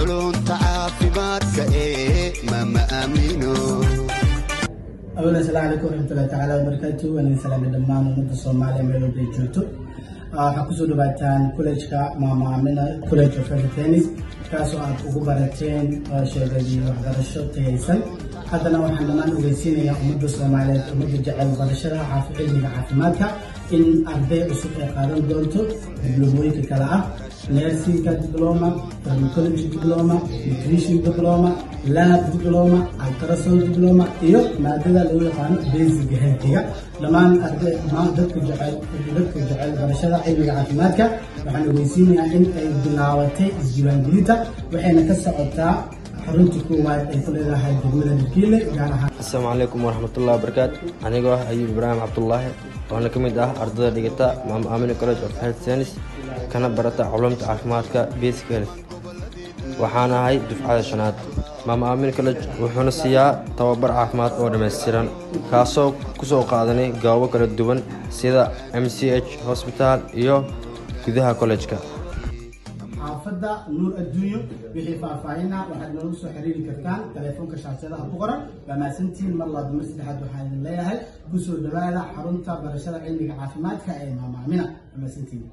Culunta caafimaadka ee Mama Aamino. Awal, asalaamu calaykum waraxmatullahi tacaala wabarakaatu. Waan idin salaamay dhammaan ummadda Soomaaliya meel walba ay joogto. Waxaa kusoo dhawaataan college-ka Maama Amina College of Health Science, kaasoo aad ugu barateen sheegadii waxbarasho tayaysan. Haddana waxaan dhammaan ogeysiinayaa ummadda Soomaaliyeed, ummadda jecel barashada cilmiga caafimaadka, in arday cusub ay qaadan doonto diblomooyinka kale ah nursing-ka diploma, pharmacology diploma, nutrition diploma, lab diploma, ultrasound diploma iyo maadada loo yaqaano basic health-iga. Dhammaan arday, dhammaan dadka jecel barashada cilmiga caafimaadka, waxaan ogeysiinayaa in ay bilaabatay isdiiwaangelinta, waxayna ka socotaa xarunta koowaad ay ku leedahay degmada Dharkiile, gaar ahaan. Asalaamu calaykum waraxmatullahi wabarakaatu. Anigoo ah Ayuub Ibraahim Cabdullaahi, oona ka mid ah ardayda dhigata Maama Aamina College of Health Science, kana barata culumta caafimaadka basic health, waxaan ahay dufcada shanaad. Maama Aamina College wuxuuna siiyaa tababar caafimaad oo dhammaystiran, kaasoo kusoo qaadanay goobo kala duwan sida MCH Hospital iyo gudaha college-ka. Xaafadda Nuur Adduunyo. Wixii faahfaahina waxaad noogu soo xiriiri kartaan telefoonka shaashadaha ku qoran. Waa mahadsantihiin. Mar labaad, mar saddexaad, waxaan idin leeyahay kusoo dhawaada xarunta barashada cilmiga caafimaadka ee Maama Amina. Waa mahadsantihiin.